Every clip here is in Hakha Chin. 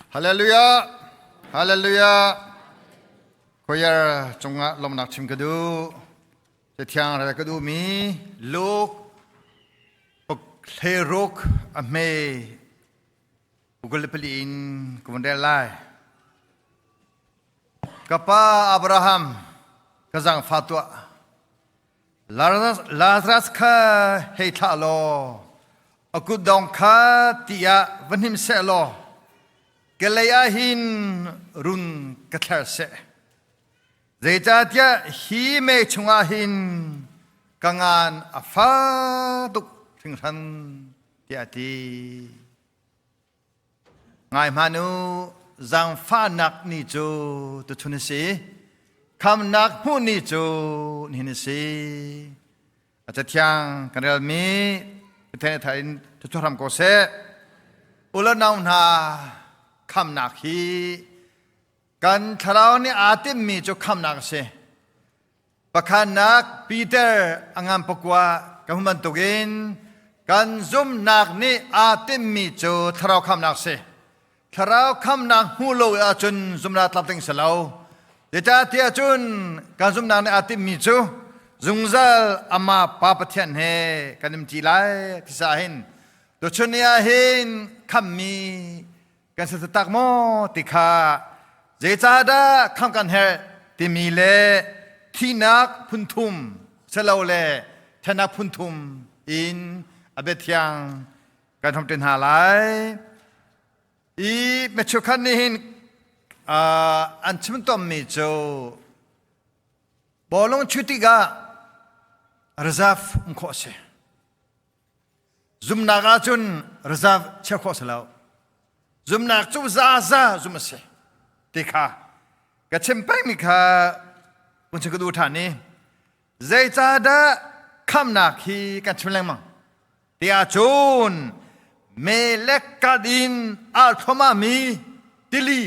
Hallelujah! Hallelujah! Choir cungah lawmnak chim ka duh. Cathiang rel ka duhmi Luke hleiruk a hme 24 in ka vun rel lai. Ka pa Abraham, ka zaangfah tuah. Lazarus kha hei thlah law a kutdong kha ti ah va hnim seh law ka lei ah hin run ka thler seh. Zeicahtiah hi mei chungah hin ka ngan a fa tuk hringhran tiah a ti. Ngai hmanh u, zaangfahnak ni cu tuchun a si. Khamnak hmuh ni cu nihin a si. A cathiang kan relmi Pathian thar in thuchuah hram ko seh. U le nau hna, khamnak hi kan thlarau nih aa timhmi cu khamnak a si. Pakhatnak Peter a ngan pakua kan hmu bantukin kan zumhnak nih aa timhmi cu thlarau khamnak si. Thlarau khamnak hmuh lo ahcun zumhnak tlak ding si lo. Zeicahtiah cun kan zumhnak nih aa timhmi cu zungzal amah Pa Pathian he kan um ṭi lai ti sa hin tuchun ni ah hin khammi kan si taktak maw ti kha zeicahdah khamh kan herh timi le thihnak phunthum silole ṭhennak phunthum in a biathiang kan hrawm ṭi hna lai. I Matthew nih hin an chim tawnmi cu bawlung chuih tikah reserve um khawh a si. Zumnak ahcun reserve chiah khawh si lo. Zumnak cu zaza zum a si ti kha ka chim pengmi kha kun chim ka duh ṭhan i zeicahdah khamnak hi kan chim lengmang ti ahcun melek kat in al thluahmahmi tili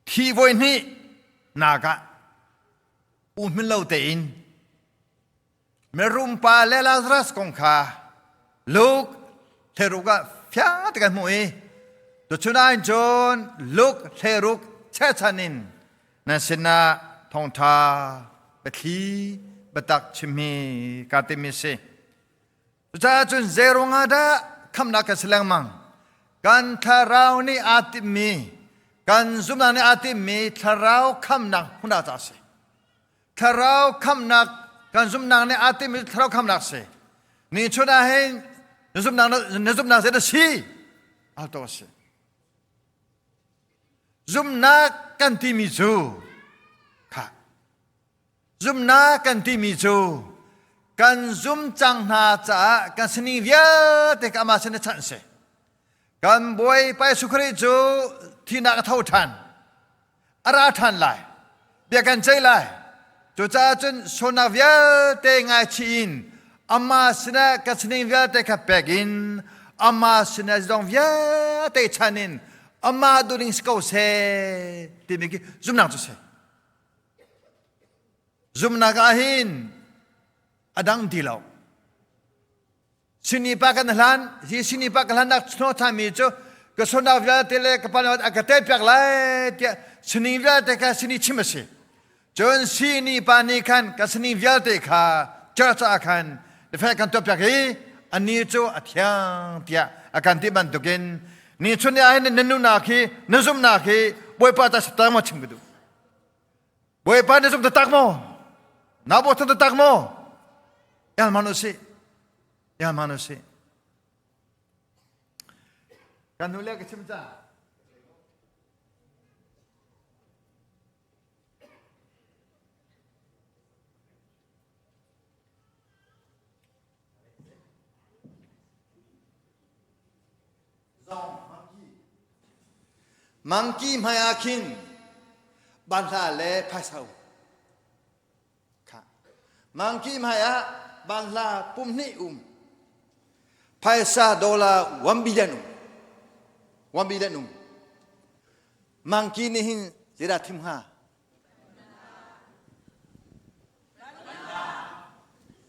thi voi hnih nak ah umhmin lo tein mirum pa le Lazarus kong kha Luke thleruk ah fiang te kan hmuh i tuchun ah cun Luke thleruk chechan in nan sinah thawngṭha biathli biatak chimmi kaa timmi si. Cucaah cun zeiruang ah dah khamhnak kan si lengmang? Kan thlarau nih aa timhmi, kan zumhnak nih aa timhmi thlarau khamhnak hmun ah ca a si. Thlarau khamhnak kan zumhnak nih aa timhmi thlarau khamhnak si. Ni chun ah hin na zumhnak na zumhnak zei dah si? Al to a si. Zumhnak kan timi cu kha Zumhnak kan timi cu kan zum cang hna caah kan sining vialte kha amah sin a chanh si. Kan Bawipa Jesuh Khrih cu thihnak a tho ṭhan. A ra ṭhan lai. Bia kan ceih lai. Cucaah cun sualnak vialte ngaichih in amah sinah kan sining vialte kha pek in amah sinah zong vialte chan in amah duhning si ko seh timi khi zumhnak cu si. Zumhnak ah hin a dang ti lo. Sini pa kan hlan, hi sini pa ka hlannak hnawhthanmi cu ka sualnak vialte le ka pa a ka telpiak lai tiah sini vialte kha sini chim a si. Cun sini pa nih khan ka sini vialte kha church ah khan defend kan tuahpiak i ani cu a thiang tiah a kan ti bantukin ni chun ni ah hin na nunak hi na zumhnak hi Bawipa ta si maw chim ka duh. Bawipa na zum taktak maw? Na bochan taktak maw? El man usih. El man usih. Kan nu le ka chim ca. Mangki hmai ah khin banhla le phaisa um. Kha. Mangki hmai ah banhla pum hnih um. Phaisa dollar 1 billion um. 1 billion um. Mangki nih hin zeidah thim hnga?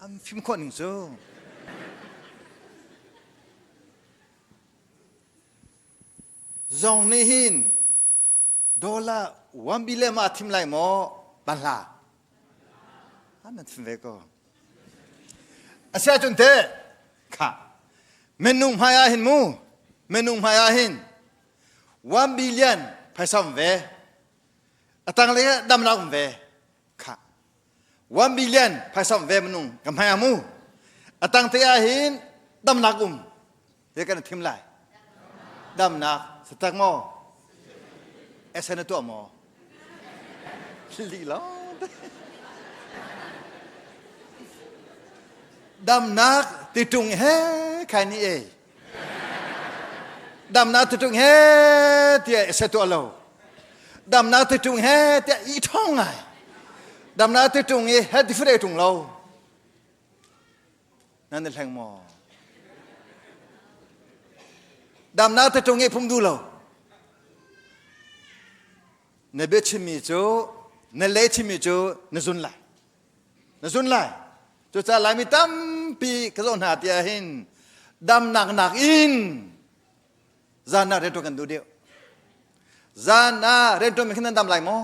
An fim khawh ning cu. Zong nih hin dollar 1 billion ma thim lai maw banhla? Nan thim ve ko. Asia cun te kha minung hmai ah hin mu minung hmai ah hin 1 billion phaisa um ve atang le damnak um ve kha 1 billion phaisa um ve minung ka hmai ah mu atang te ah hin damnak um Zei kan thim lai? Damnak satak maw? Esen na tuah maw? Li lo. Damnak titung he khai ni e. Damnak titung he tiah se tuah lo. Damnak titung he tiah i thong ngai. Damnak titung i he ti fure tung lo. Nan i hleng maw? Damnak te ṭung i phung duh lo. Na bia chimmi cu na le chimmi cu na zun lai. Na zun lai. Cucaah Laimi tampi ka zoh hna tiah hin damnak nak in zan ah rianṭuan kan duh deuh. Zan ah rianṭuan mi khin nan dam lai maw?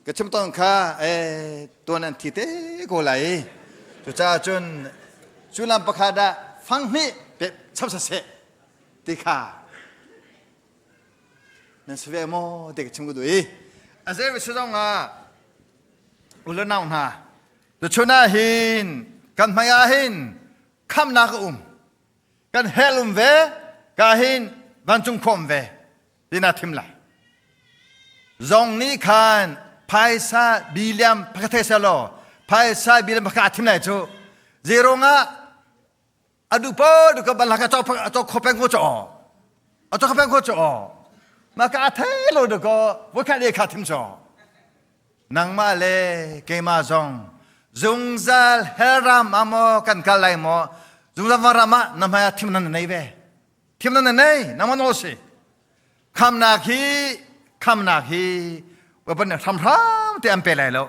Ka chim tawn kha tuan an thi te ko lai. Cucaah cun cu lam pakhat ah fang hnih pe chap saseh ti kha nan si ve maw ti ka chim ka duh i a zei si zong ah u le nau hna tuchun ah hin kan hmai ah hin khamnak a um kan hell um ve ka hin vancung khua um ve tina thim lai zong nih khan phaisa biliam pakhat thei selaw phaisa biliam pakhat a thim lai cu zerong ah adu po du ka balaka chaw chaw kho peng ko chaw a chaw kho peng ko chaw ma ka thei lo du ko voi khat le kha thim chaw nangmah le keimah zong zungzal hell ram ah maw kan kal lai maw zungzal ram ah na hmai ah thim nan nei ve Thim nan nei nangmah nawl si. Khamnak hi khamnak hi weapon hramhram te an pe lai lo.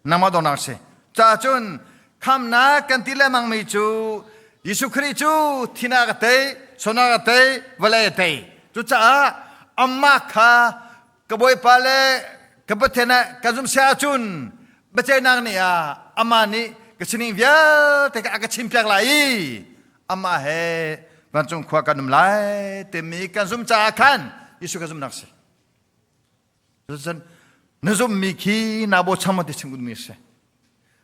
Nangmah dawnak si. Ca cun khamnak kan ti lengmang mi cu Jesuh Khrih cu thinak a tei, sonak a tei, vawlei a tei. Cucaah amah kha ka Bawipa le ka Pathian ah ka zum sia ahcun biaceihnak ni ah amah nih ka sining vialte kha a ka chimpiak lai i amah he vancung khua kan um lai timi kan zum caah khan Jesuh ka zumnak si. Cun na zummi khi naa bochan maw ti chim ka duhmi a si.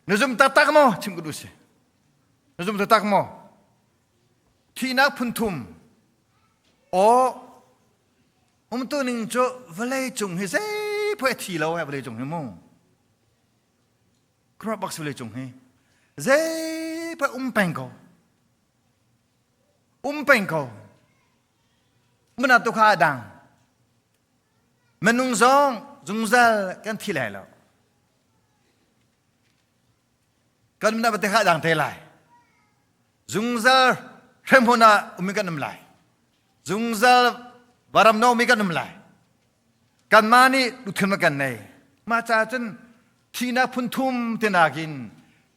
Na zum taktak maw chim ka duh si. Na zum taktak maw? Thihnak phun thum aw umtu ning cu vawlei cung hi zei poi a thi lo eh vawlei cung hi mu. Khuaruah bak si vawlei cung hi. Zei poi um peng ko. Um peng ko. Muna tu kha a dang. Minung zong zungzal kan thi lai lo. Kan muna te kha a dang te lai. Zungzal hremhmun ah um kan um lai. Zungzal varam no mi kan um lai. Kanmah nih duhthimnak kan nei. Mah caah cun thihnak phun thum tinak in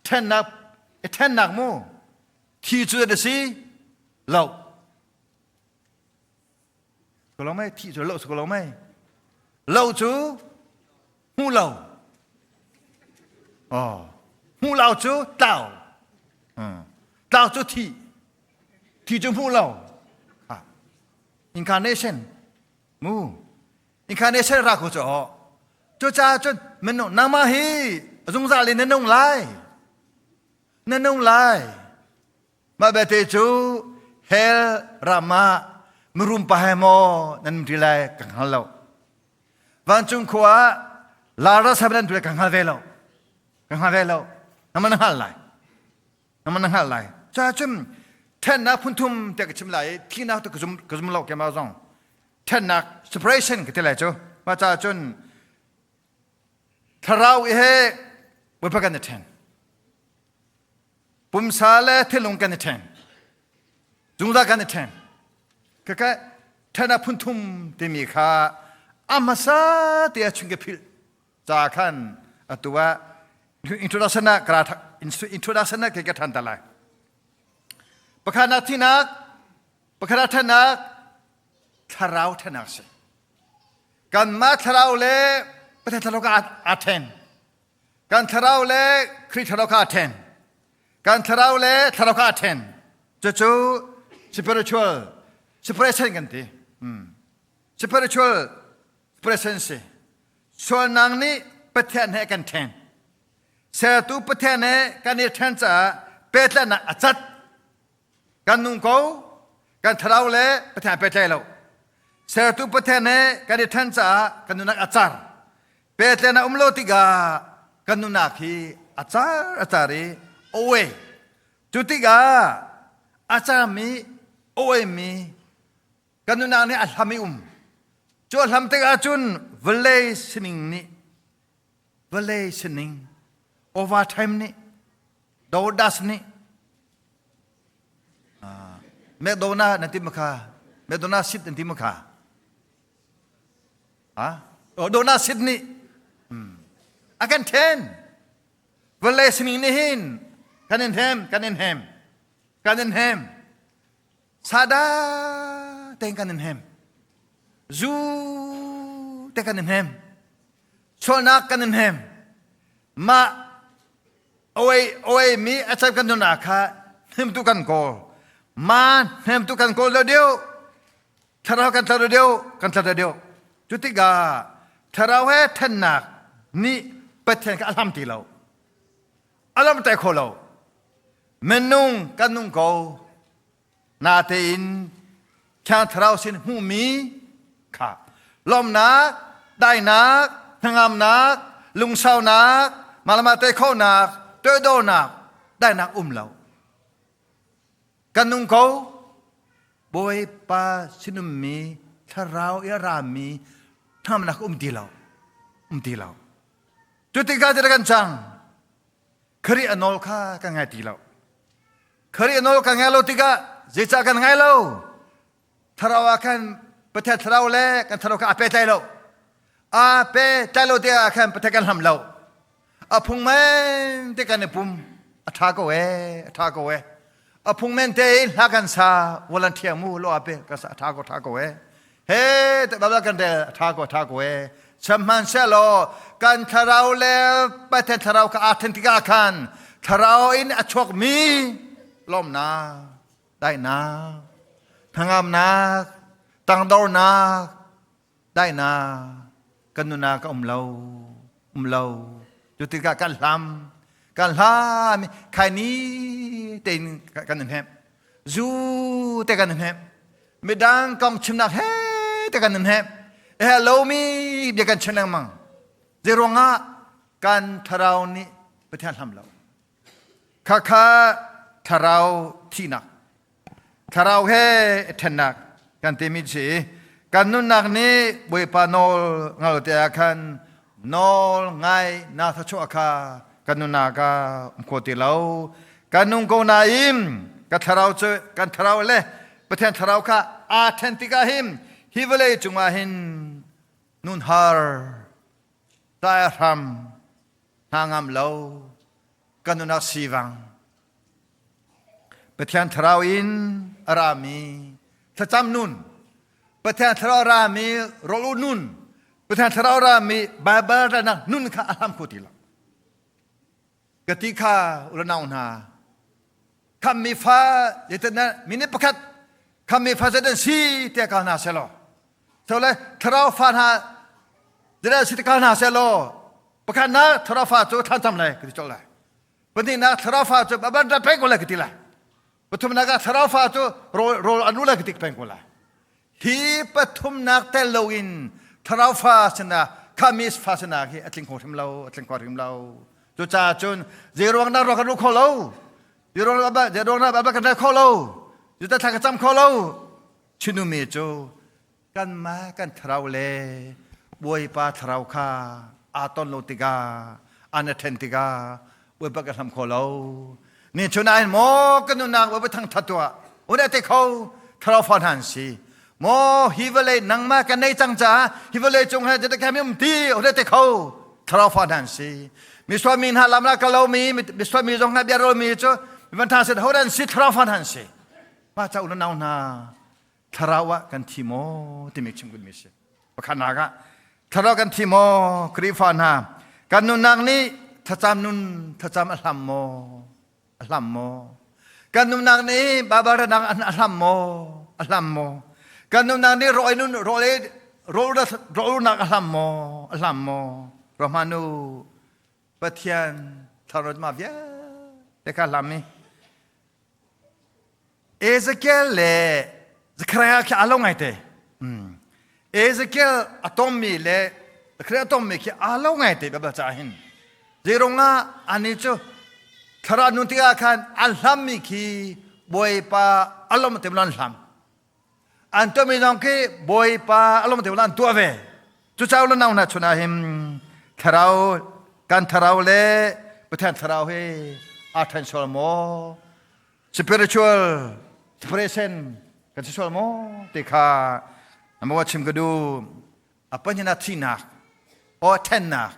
ṭhennak i ṭhennak mu thi cu a si lo. Ko lo mei thi cu lo si ko lo mei. Lo cu hmu lo. Oh, hmu lo cu tlau. Tlau cu thi. Thi cu hmu lo. Incarnation mu incarnation ra ko cu cucaah cun minung nangmah hi zungzal in na nung lai na nung lai mah belte cu hell ram ah mirum pa he maw nan um ṭi lai ka hngal lo vancung khua ah Lazarus he nan ka hngal ve lo ka hngal ve lo nangmah na hngal lai Nangmah na hngalh lai. Cuahcun ṭhennak phunthum tiah ka chim lai i thihnak tu ka zum ka zum lo keimah zong. Ṭhennak separation ka ti lai cu. Mah caah cun thlarau i he Bawipa kan i ṭhen. Pumsa le thinlung kan i ṭhen. Zungzal kan i ṭhen. Kaka ṭhennak phunthum timi kha a hmasa te ah chung ka philh ca khan atu ah introduction ah kara introduction ah ke ka than ta lai pakhat nak thinak pakhat ah thannak. Thlarau ṭhennak si. Kanmah thlarau le Pathian thlarau kha aa ṭhen. Kan thlarau le Khrih thlarau kha aa ṭhen. Kan thlarau le thlarau kha aa ṭhen. Cucu spiritual separation kan ti. Spiritual separation si. Sualnak nih Pathian he kan ṭhen. Sertu Pathian he kan i ṭhen caah pehtlaihnak a cat. Kan nung ko, kan thlarau le Pathian pehtlai lo. Sertu Pathian he kan i ṭhen caah kan nunnak a car. Pehtlaihnak um lo tikah kan nunnak hi a car a car i awe. Cu tikah a carmi, awemi kan nunnak nih a hlam i um. Cu a hlam tikah cun vawlei sining nih vawlei sining overtime nih Dodas nih McDonald nan ti ma kha McDonald sit nan ti ma kha ha Donald sit nih a kan then vawlei sining nih hin kan in hem kan in hem kan in hem sada tein kan in hem zu te kan in hem sualnak kan in hem mah oi oi mi a chan kan nuna kha hnemtu kan kawl ma hnemtu kan kawl lo deuh thlarau kan thlar deuh kan thlar deuh cu tikah thlarau he thennak nih Pathian kha a hlam ti lo a lam te kho lo minung kan nung ko Natein Thiang Thlarau sin hmuhmi kha lawmhnak, dainak, hnangamnak, lungsaunak, mah le tei khonak, toidornak, dainak um lo. Kan nung ko, Bawipa sinummi thlarau i a rami hnamnak um ti lo. Um ti lo. Cu tikah kan cang. Khrih a nawl kha kan ngai ti lo. Khrih a nawl kan ngai lo tikah zeicah kan ngai lo? Thlarau ah khan Pathian thlarau le kan thlarau kha aa pehtlai lo. Aa pehtlai lo tikah khan Pathian kan hlam lo. A phung men te kan i pum. A ṭha ko ee, a ṭha ko ee. A phung men te in hla kan sa, volunteer mu lo ape ka sa a ṭha ko ṭha ko ee. He te babla kan rel a ṭha ko a ṭha ko ee. Sihmanhsehlaw kan thlarau le Pathian thlarau kha aa then tikah khan thlarau in a chuakmi lawmhnak, daihnak, hnangamnak, tangdornak, daihnak kan nunah ka um lo um lo cu tikah kan hlam kan hlam khai ni tein kan in hnemh zu te kan in hnemh midang kong chimnak he te kan in hnemh he lomi bia kan chim lengmang zei ruangah kan thlarau nih Pathian hlam lo khakha thlarau thihnak Thlarau he ṭhennak kan timi si kan nunnak nih Bawipa nawl ngal te ah khan nawl ngai na thluachuah kha kan nunnak ah um kho ti lo. Kan nung ko nain ka thlarau cu kan thlarau le Pathian thlarau kha aa ṭhen tikah hin hi vawlei cungah hin nun har tlai hram hna ngam lo kan nunnak sivang Pathian thlarau in a rami thlacam nun, Pathian thlarau a rami rawl nun, Pathian thlarau a rami Baibal relnak nun kha a hlam kho ti lo. Ka ti kha ulanau hna, khammi fa zeitin minute pakhat khammi fa zeitin si tiah ka hna selaw so le thlarau fa hna zeidah si ka hna selaw pakhat na thlarau fa cu thlacam lai ka ti colh lai Pahnihnak thlarau fa cu a ban peng ko lai ka ti lai. Pathumnak ah thlarau fa cu rawl rawl an lai ka ti peng ko lai. Hi pathumnak tel loin thlarau fa sinah khamis fa sinah hi a tling kho hrim lo, a tling kho hrim lo. Cucaah cun zei ruang nak ruak kan ru kho lo. Zei ruang zei ruang nak kan ral kho lo. Juta thla ka cam kho lo. Chinumi cu kanmah kan thlarau le Bawipa thlarau kha aa ton lo tikah an a ṭhen tikah Bawipa ka hlam kho lo. Ni chun ah hin maw kan nunnak Bawipa thangṭhat tuah un te kho thlarau fa hna an si. Maw hi vawlei nangmah kan nei cang caah hi vawlei cung he zetik mi um ti un te kho thlarau fa hna an si. Misual mi hna lam la ka lo mi misual mi zong hna bia rol mi cu van tha set ho an si thlarau fa hna an si. Mah ca u nau hna. Thlarau ah kan thi maw timi chim mi si. Pakhatnak ah thlarau kan thi maw Khrihfa hna kan nunnak nih thlacam nun thlacam a hlam maw a hlam maw kan nunnak nih Baibal ranak a hlam maw a hlam maw kan nunnak nih rawl nun rawl rawlnak a hlam maw a hlam maw Rohmanu Pathian thlarau ma vialte kha hlam i Ezekiel le Zechariah khi aa lo ngaite. Ezekiel a tommi le Zechariah a tommi khi aa lo ngaite Bible caah hin. Zeirung ah ani cu thlarau nun tikah khan an hlammi khi Bawipa a lawm te an hlam. An tuahmi zong khi Bawipa a lawm te an tuah ve. Cucaah le nau hna chun ah hin thlarau kan thlarau le Pathian thlarau hi aa ṭhen sual maw? Spiritual separation kan si sual maw ti kha maw chim ka duh. A pahnih ah thihnak or ṭhennak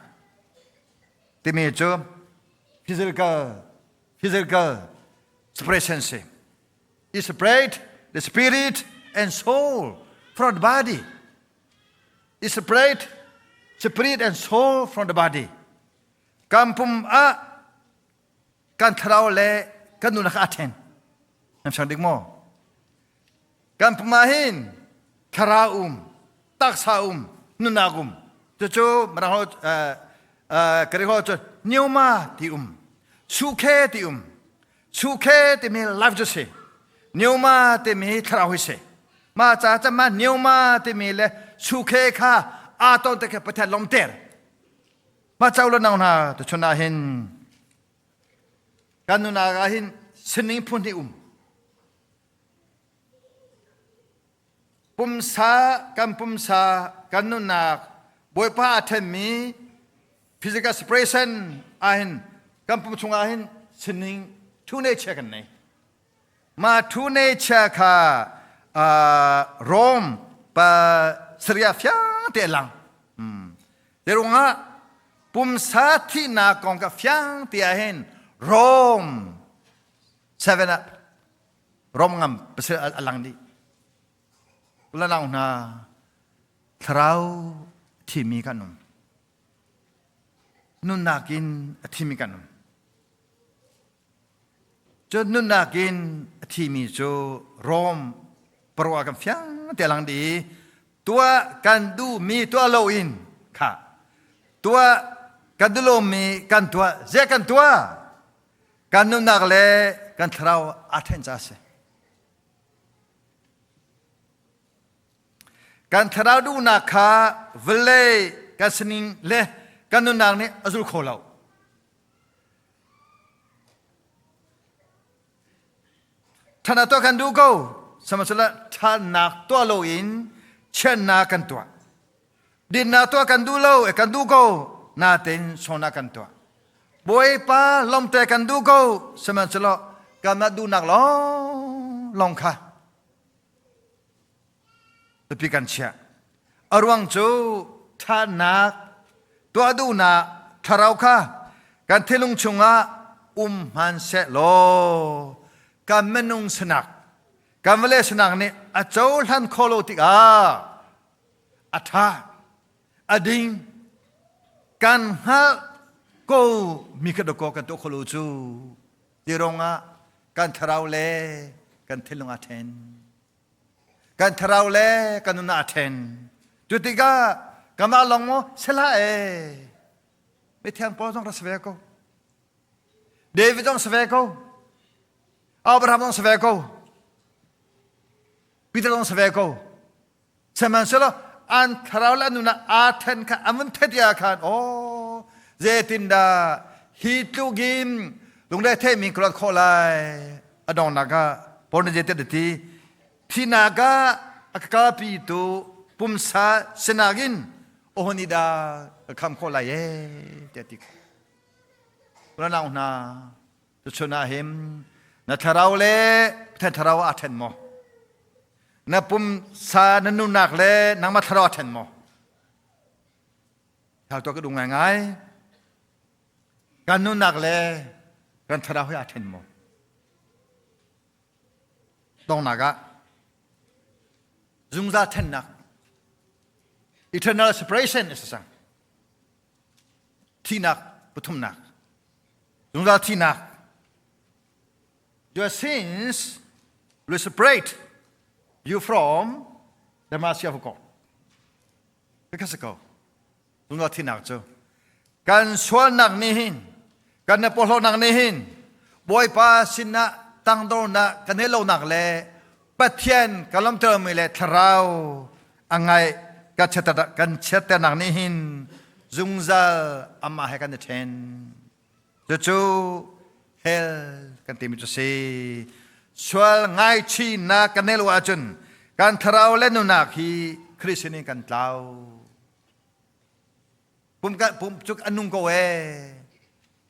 timi cu physical physical separation si. It separate the spirit and soul from the body. It separate spirit and soul from the body. Kan pum ah kan thlarau le kan nun kha aa then. Nan sang dik maw? Kan pum ah hin thlarau um, taksa um, nunnak um. Cucu mirang ho Greek ho cu pneuma ti um, sukhe ti um. Sukhe timi life cu si. Pneuma timi thlarau hi si. Mah ca ca ma pneuma timi le sukhe kha aa ton te kha Pathian lawmter. Mah cau le nang hna tuchun ah hin kan nunak ah hin sining phun hi um. Pumsa kan pumsa kan nunnak Bawipa a ṭhenmi physical separation ah hin kan pum chungah hin sining two nature kan nei. Mah two nature kha Rome pa Syria fiang te lang. Te ruangah pumsa thihnak kong ka fiang te ah hin Rome 7 ah Rom ngam pasal a lang dih. Ulanau hna thlarau thimi kan um. Nunnak in a thimi kan um. Cun nunnak in a thimi cu Rom parua kan fiang te lang dih i tuah kan duhmi tuah loin kha tuah kan duh lomi kan tuah zia kan tuah kan nunnak le kan thlarau aa ṭhen ca a si. Kan thlarau duhnak kha vawlei kan sining le kan nunnak nih a zul kho lo. Ṭhatnak tuah kan duh ko. Sihmanhsehlaw ṭhatnak tuah loin chiatnak kan tuah. Dinnak tuah kan duh lo, kan duh ko, nain sualnak kan tuah. Bawipa lawmte kan duh ko, sihmanhsehlaw kanmah duhnak lawnglawng kha biapi kan chiah. A ruang cu ṭhatnak tuah duhnak thlarau kha kan thinlung chungah um hmanhseh law kan minung sinak kan vawlei sinak nih a cohlan khawh lo tikah a ṭha a ding kan hngalh ko mi kha dakaw kan tuah kho lo cu ti ruangah kan thlarau le kan thinlung aa ṭhen. Kan thlarau le kan nun aa ṭhen. Cu tikah kanmah lawng maw si hlah ee. Mithiang Paul zong rak si ve ko. David zong si ve ko. Abraham zong si ve ko. Peter zong si ve ko. Sihmanhsehlaw an thlarau le an nun ah aa ṭhen kha an vun theih tikah khan aw zeitindah hi tluk in lungre theimi ka luat khawh lai a donghnak ah Paul nih zeitin a ti thihnak ah a ka kalpitu pumsa sinak in aho nih dah ka kham khawh lai ee tiah a ti. Unau hna tuchun ah hin na thlarau le Pathian thlarau aa ṭhen maw? Na pumsa na nunnak le nangmah thlarau aa ṭhen maw? Thlarau tuah ka duh ngaingai. Kan nunnak le kan thlarau hi aa ṭhen maw? Donghnak ah. Zungzal thennak. Eternal separation is sang. Thinak pathumnak. Zungzal thinak. Your sins will separate you from the mercy of God. Because ko. Zungzal thinak cu kan sualnak nih hin kan na porhlawtnak nih hin Bawipa sinah tangdornak kan neih lonak le Pathian ka lawmtermi le thlarau a ngaih kan chiatternak nih hin zungzal amah he kan i ṭhen. Cucu hell kan timi cu si. Sual ngaichihnak kan neih lo ahcun kan thlarau le nunnak hi Khrih sinin kan tlau. Pum ka pum cu a nung ko ee.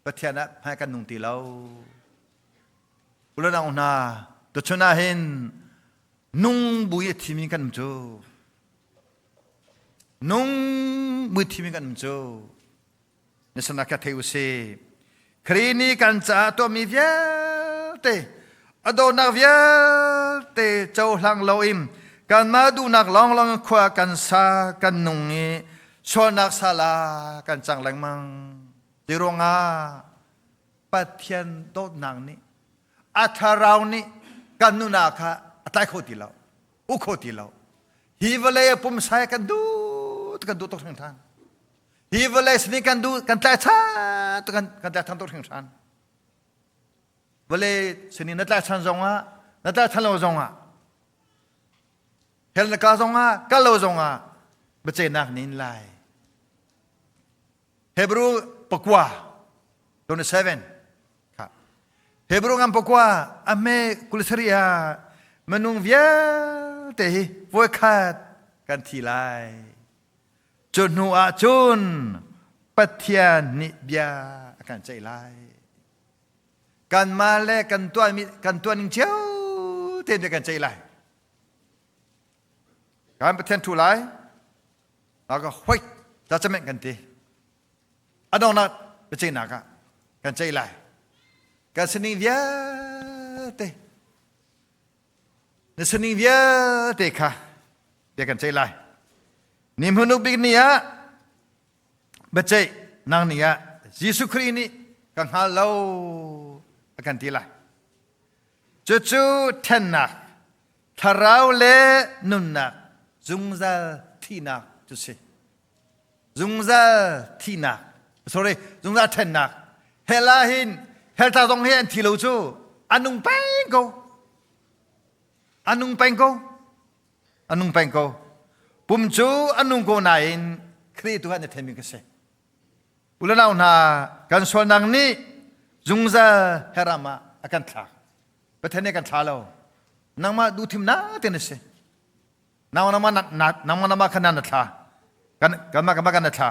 Pathian ah hmai kan nung ti lo. Ulanang hna, tuchun ah hin nung bu i a thimi kan um cu. Nung bu i thimi kan um cu. Na sana kha thei u si. Khrih nih kan caah tuahmi vialte, a dawtnak vialte cohlang loin kanmah duhnak lawnglawng in khua kan sa, kan nung i sualnak sal ah kan cang lengmang. Ti ruangah Pathian dawtnak nih a thlarau nih kan nunah kha a tlai kho ti lo, uk kho ti lo. Hi vawlei a pumsa kan duh kan duh tuk hringhran. Hi vawlei sinin kan duh kan tlaichan kan kan tlaichan tuk hringhran. Vawlei sinin na tlaichan zongah na tlaichan lo zongah hell na ka zongah kal lo zongah biaceihnak nin lai. Hebrew pakua 27 kha Hebrew ngam pakua a hme kulisari ah minung vialte hi voikhat kan thi lai. Cu hnu ah cun Pathian nih bia a kan ceih lai. Kanmah le kan tuahmi kan tuah ning cio tein bia kan ceih lai. Kan Pathian thu lai. Ka hoit judgment kan ti. A donghnak biaceihnak ah kan ceih lai. Kan sining vialte Na sining vialte kha bia kan ceih lai. Ni hmanung bik ni ah biaceih nang ni ah Jesuh Khrih nih ka hngal lo a kan ti lai. Cucu thennak, thlarau le nunnak zungzal thihnak cu si. Zungzal thihnak, sorry, zungzal thennak. Hell ah hin hell ta zong hi an thi lo cu an nung peng ko. An nung peng ko. An nung peng ko. Pum cu an nung ko nain Khrih tu an i thenmi ka si. Ulanau hna kan sualnak nih zungzal heram ah a kan thlak. Pathian nih kan thla lo. Nangmah duhthimnak te na si. Nangmah nangmah nangmah khan na thla. Kan kanmah kanmah kan na thla.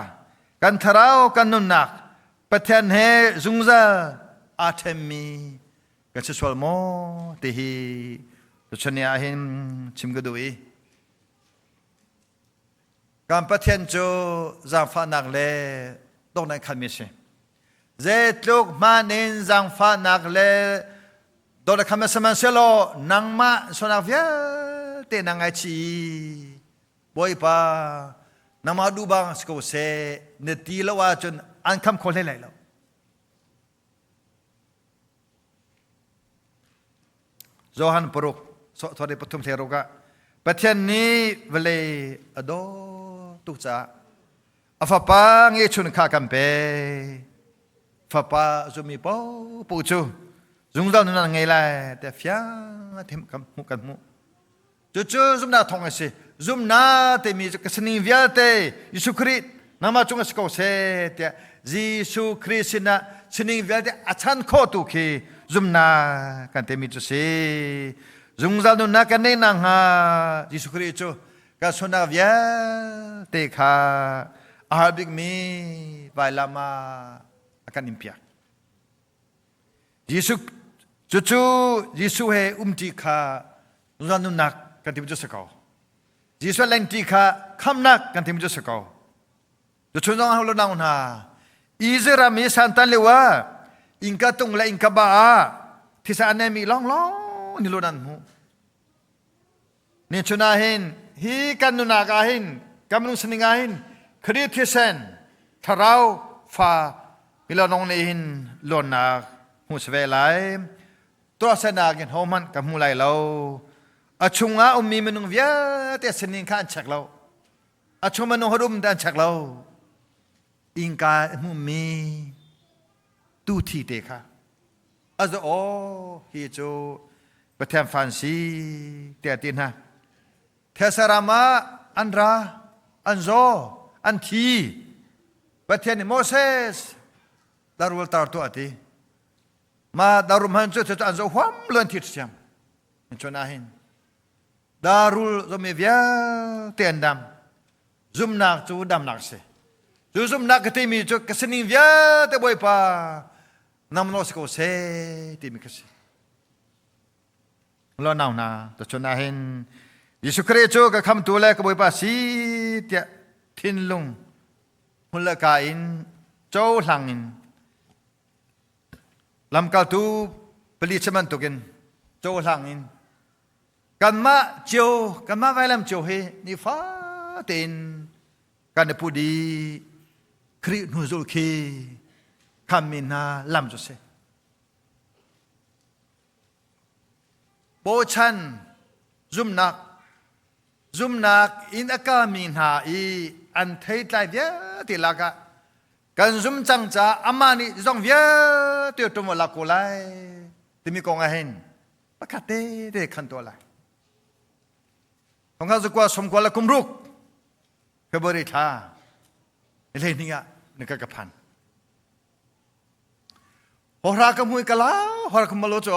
Kan thlarau kan nunnak Pathian he zungzal aa ṭhenmi kan si sual maw ti hi tuchun ni ah hin chim ka duh i kan Pathian cu zaangfahnak le dawtnak khatmi a si. Zeitluk hmanh in zaangfahnak le dawtnak khatmi sihmanhsehlaw nangmah sualnak vialte na ngaichih i Bawipa nangmah duh bang si ko seh na ti lo ahcun an kham kho hlei lai lo. Johan paruk sorry pathum hle ruk ah Pathian nih vawlei a daw tuk caah a fapa ngeichun kha kan pe fapa zummi paohpaoh cu zungzal nun an ngei lai tiah fiang kan hmuh kan hmuh Cucu zumhnak thawng a si. Zumhnak timi cu ka sining vialte Jesuh Khrih nangmah cung a si ko seh tiah Jesuh Khrih sinah sining vialte a chan khawhtu khi zumhnak kan timi cu si. Zungzal nunnak kan neih nakhnga Jesuh Khrih cu kan sualnak vialte kha a har bikmi vailam ah a kan inpiak. Jesuh cucu Jesuh he umṭi kha zungzal nunnak kan timi cu si ko. Jesuh lengṭi kha khamnak kan timi cu si ko. Cuchun zong ah nau hna Israel ram i santan lio ah innka tung le innka ba ah thisa an neimi lawnglawng ni lun an hmuh. Ni chun ah hin hi kan nunak ah hin kan minung sining ah hin Khrih thisen thlarau fa milonong nih hin luannak hmu si ve lai. Tuahsernak in hohmanh ka hmu lai lo. A chungah ummi minung vialte sining kha an check lo. A chung minung hodum te an check lo. Innka hmumi tu thi te kha a za aw hi cu Pathian fan si tiah ti hna. Thesara ah an ra, an zaw, an thi. Pathian nih Moses darul tar tuah ti. Ma darum han cu cu an zo huam lo an thi thiam. Chun ah hin darul zomi vialte an dam. Zumnak cu damnak si. Cu zumnak ka timi cu ka sining vialte Bawipa nangmah si ko seh timi ka si. Lo nau hna, tuchun ah hin Jesuh Khrih cu ka khamtu le ka Bawipa si tiah thinlung hmul le ka in cohlang in lamkaltu pali chim bantukin cohlang in kanmah cio kanmah vailam cio hi nifa tein kan i put i Khrih hnuzul khi khammi hna lam cu si. Bochan zumnak zumnak in a kalmi hna i an theitlai vialte lakah kan zum cang caah amah nih zong vialte ṭum lak ko lai timi kong ah hin pakhat te te khan tuah lai. Thongkhat zakua sawmkua le kum ruk February thla ni hleihnih ah ni ka ka phan. Hora ka mui ka lau, hora ka malo cho.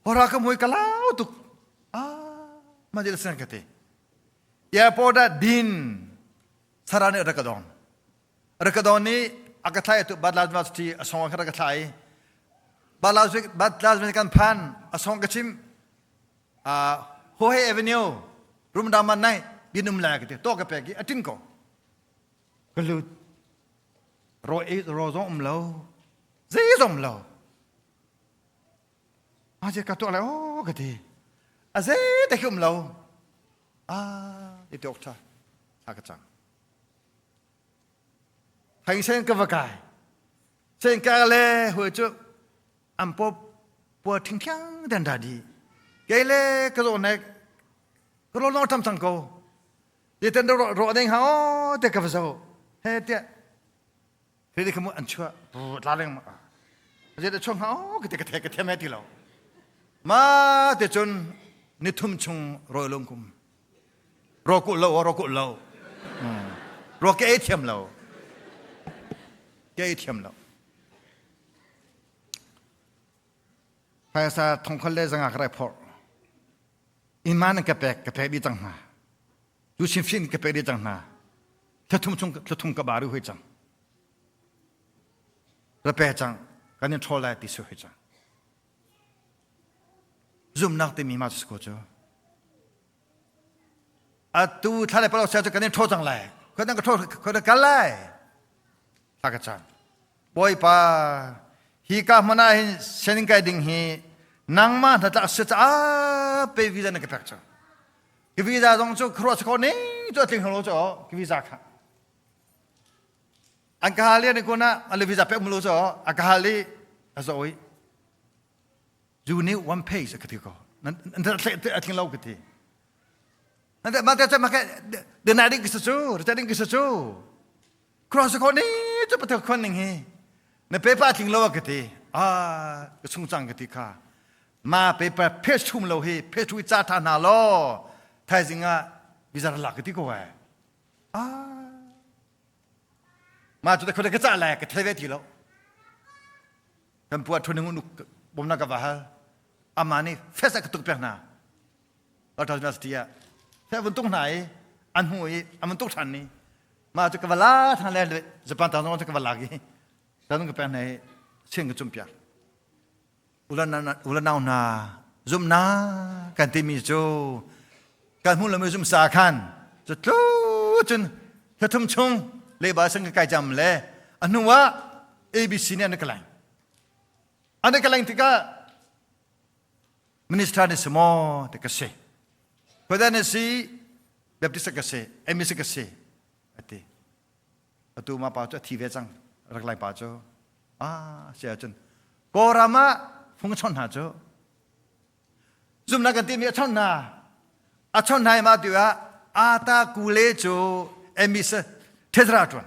Hora ka mui ka lau tuk. Ah, ma dil sen ka te. Airport ah din sara nih rak ka don. Rak ka don ni a ka thlai tu Badla University a song ka rak ka thlai. Badla Badla kan phan a song ka chim. Ah, Hohe Avenue room dama nai binum la ka te to ka pek i atin ko. Ka lut. Ro ei ro zong um lo. Zei zong um lo. A je ka tuah lai o ka ti. A zei te khi um lo. Ah, i te ok tha. Tha ka cang. Thai sen ka va kai. Sen ka le hui chu an pop pua thing thiang den da di. Kei le ka zo nek ka ro lo tham chang ko. Titan ro ro ding ha o te ka va zo. He te Thế thì không ăn chua la leng ma. Thế thì chung ha o ka te ka the ka the me ti lo. Ma te chun ni thum chung roi lung kum. Ro ku lo ro ku lo. Ro ke ei thiam lo. Ke ei thiam lo. Phaisa thongkhol le zanga ka rai phor. Iman ka pek ka pek di cang hna. Tu sinfin ka pek di cang hna. Thlathum chung thlathum ka baru hui cang. Ra pe cang kan in ṭhawl lai ti su hui cang. Zumnak timi ma cu ko cu. Atu thla le palo sia cu kan in ṭhawl cang lai. Khoi dang ka ṭhawl khoi dang kal lai. Thla ka cam. Bawipa hi ka hmun ah hin sianginn kai ding hi nangmah hnatlak si caah pe visa na ka pek cang. Ka visa zong cu khuaruah si ko ning cu a tling lo cu ka visa kha. An ka hal ni kun ah an le visa pek mu lo cu a ka hal i a zo i you need one page ka ti ko. Nan a tling lo ka ti. Mah te ma ke deny ding ka si cu, reject ding ka si cu. Cross ko ni cu pathak khon ning hi na paper tling lo ka ti ah ka chung cang ka ti kha ma paper page thum lo hi page thu ca tha hna law thaizing ah bizar la ka ti ko ai ah ma cu te khone ka ca lai ka thei ve ti lo kan puat thu ning uk bom na ka va hal ama nih fes a ka tuk pek hna Dr. University ah he vun tuk hna i an hmu i an vun tuk ṭhan ni mah cu ka va la ṭhan le Japan tang zong cu ka va lak i tanung ka pek hna i sian ka cumpiak ulanau hna zumna kan timi cu kan hmuh lomi zum sa khan cu tlu cun thla chung leiba sang ka kai jam le a hnu ah ABC nih an ka leng an ka leng tikah Minister ni si maw ti ka si. Khuadan na si. Baptist ka si, MEC ka si ati. Atu ma pa cu a thi ve cang. Rak lai pa cu. Ah, si ahcun Kawlram ah fung chon hna cu zumnak kan timi a chon hna. A chon hna i mah tu ah ata kule cu MEC thezra tuan.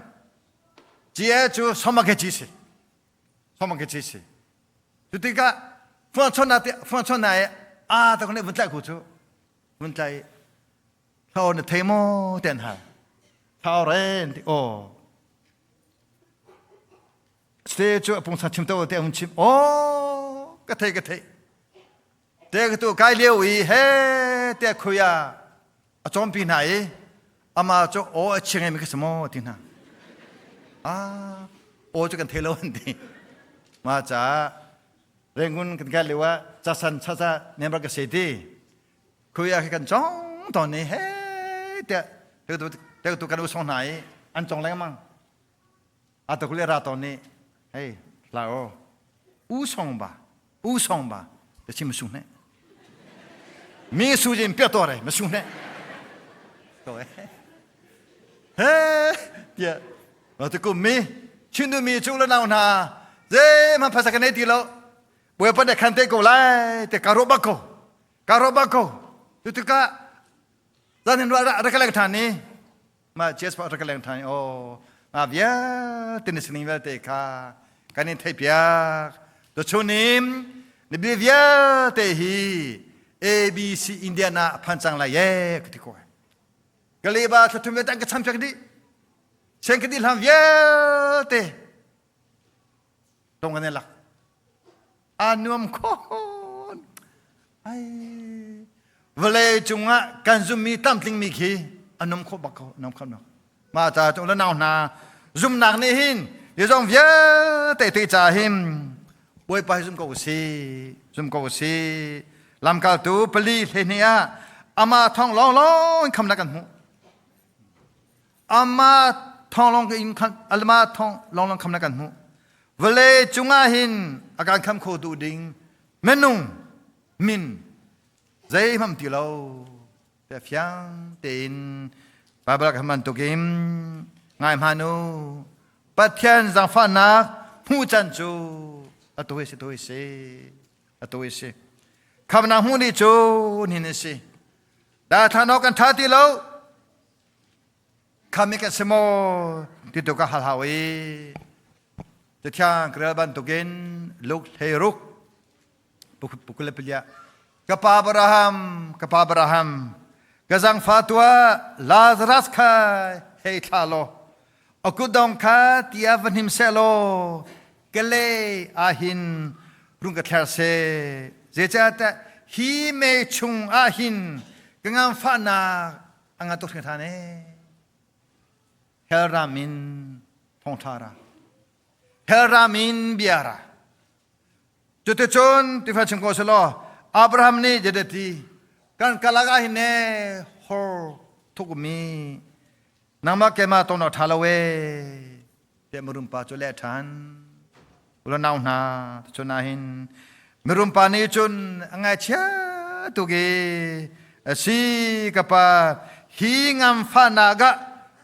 GA cu somake chi si. Somake chi si. Cu tikah fung chon na te fung chon na i a ta kone vun tlai ku cu vun tlai thao na thei maw ten hal. Thao ren ti aw. Ste cu pungsa chim to te hun chim aw ka thei ka thei. Te ka tu kai lio i he te khuya a cawmpi hna i ama cu aw a ching mi ka si maw ti hna. Ah aw cu kan thei lo an ti. Ma ca Rangoon kan kai lio ah casan chacha member ka si ti. Khuya khi kan cong tawn ni he te te tu kan u song hna i an cong lengmang. A to kule ra tawn ni hei la o u song ba u song ba te chim su ne mi su jin pia to re ma su ne to e he tia ma te kum mi chin du mi chu la nau na ze ma phasa ka nei ti lo bue pa ne khan te ko lai te karo ba ko karo ba ko tu tu ka zanin ra ra ka leng than ni ma ches pa ra ka leng than o ma vialte ni sining vialte kha kan in theih piak to chunim ni bi vialte hi ABC Indiana phan cang lai ye ka ti ko kaleba thlathum ve tang ka cham piak di chen ka di hlam vialte tong kan lak a nuam khon ai vawlei cungah kan zummi tlamtlingmi khi a num kho bak ko num kho bak ma ca chung le nau hna zumnak nih hin zong vialte te ca hin bawipa hi zum ko si zum ko si lamkaltu pali hlei ah ama thong lawng lawng khamnak kan hmuh Amah thawng lawng in amah thawng lawnglawng khamnak kan hmuh. Vawlei cungah hin a kan kham kho tu ding minung min zeihmanh ti lo te fiang tein Bible kan bantukin ngai hmanh u Pathian zaangfahnak hmuh can cu atu hi si tu hi si atu hi si khamnak hmuh ni cu nihin a si Daithlan awk kan ṭha ti lo Khami kan si maw ti tu ka hal hau i Cathiang ka rel bantukin Luke hlei ruk pukul le pilia ka pa Abraham ka pa Abraham ka zangfa tuah Lazarus kha hei thla law a kutdong kha tia va hnim seh law ka le ah hin rung ka thler seh zeicahtiah hi mei chung ah hin ka nganfahnak a nga tuk hringhran ee hell ram in thawngṭha ra hell ram in bia ra cuticun tifa chim ko selaw Abraham nih jedeti kan kalak ah hin ne hor thukmi nangmah keimah ton awk ṭha lo ee tiah mirum pa cu leh ṭhan ula nau hna cun ah hin mirum pa nih cun a ngaihchia tuk i asi ka pa hi ngamfahnak ah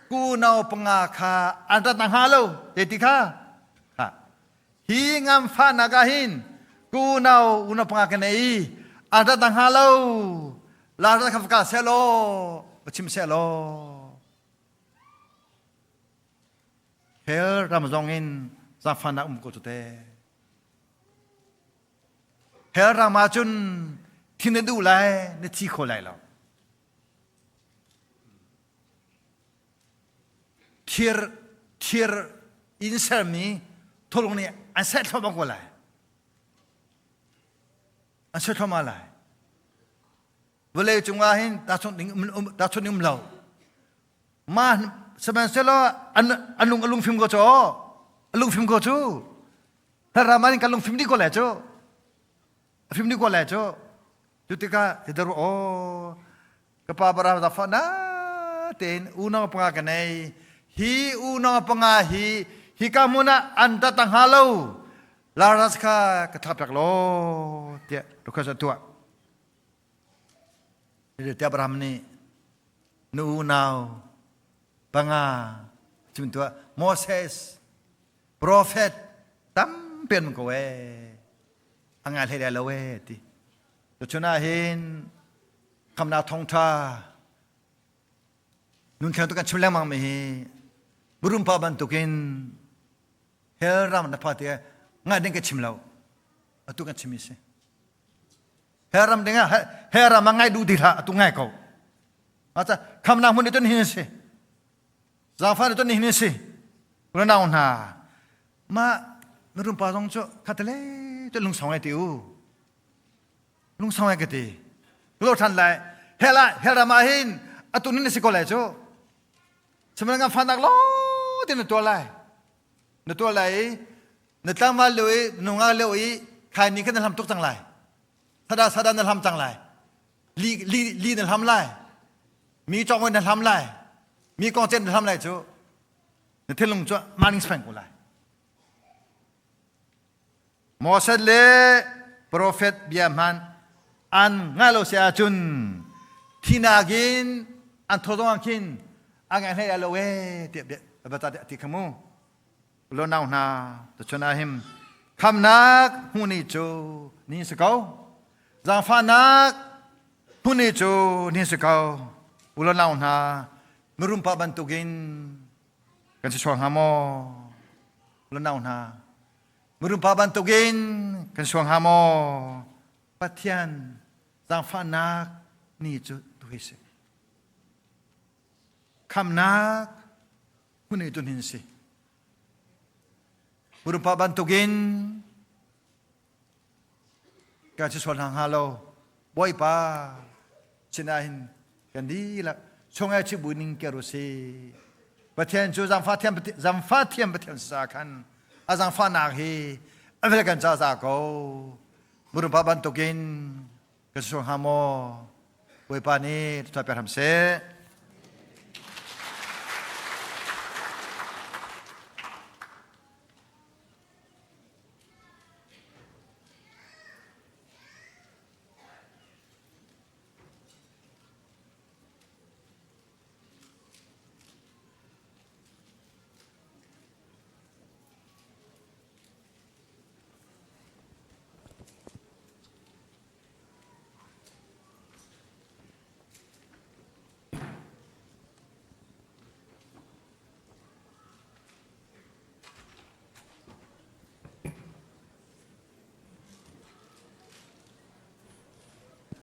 kunau panga kha an rat hnga lo te ti kha ha hi ngamfahnak ah hin kunau unau panga ka nei an rat hnga lo la rat kha ka seh law va chim seh law Hell ram zong in zaangfahnak um ko cu te. Hell ram ah cun thin na duh lai, na thi kho lai lo. Thir thir in sermi thulung nih an seh thluahmah ko lai. An seh thluahmah lai. Vawlei cungah hin tahchunh ding um, tahchunh um lo. Mah sihmanhsehlaw an an lung a lungfim ko cu a lungfim ko cu ram ah kan lungfim dih ko le cu a fim dih ko le cu cu tikah hidaru aw ka pa bara da fa na tein unau panga ka nei hi unau panga hi hi ka hmun ah an ta ta hnga lo Lazarus kha ka thap pek law tiah request a tuah. Tiah Abraham nih. Nu unau panga chim tuah Moses prophet tampi an ko ee a ngai hlei lai lo ee ti tuchun ah hin khamnak thawngtha nun kheng tu kan chim lengmang mi hi burum pa bantukin hell ram na pha ti ngai ding ka chim lo atu kan chim mi si hell ram ding ah hell ram ah ngai duh ti hlah atu ngai ko acha khamnak hmun tun hin si zaangfah tun hin si unau hna ma mirum pa zong cu khatale te lungsau ngai ti u lungsau ngai ka ti lo than lai hell ah hell ram ah hin atu nin si ko lai cu sihmanhsehlaw ngan fanak lo te na tuah lai na tuah lai i na tlangval lio i nungak lio i khai ni khan na hlam tuk cang lai sada sada na hlam cang lai li li li na hlam lai mi chong na hlam lai mi kong chen na hlam lai cu na thinlung cu maning speng ko lai Moses le profet bia hman an ngai lo si ahcun thinak in an thaw zong ah khin a ngai hlei lo e tiah bia ti kha mu lo nau hna tuchun ah him khamnak hmuh ni cu ni si ko zaangfahnak hmuh ni cu ni si ko u lo nau hna mirum pa bantukin kan si sual hnga maw lo nau hna mirum pa bantukin kan sual hnga maw Pathian zaangfahnak ni cu tu hi si khamnak hmun i tun hin si. Purupa bantukin ka ci sual hna hnga lo Bawipa sinah hin kan dihlak chungai chi bu ning ker u si. Pathian cu zangfa thiam zangfa thiam Pathian sa khan a zangfahnak hi a vel kan ca za ko. Murupa bantukin ka sual hnga maw? Bawipa nih tuah pe hram seh.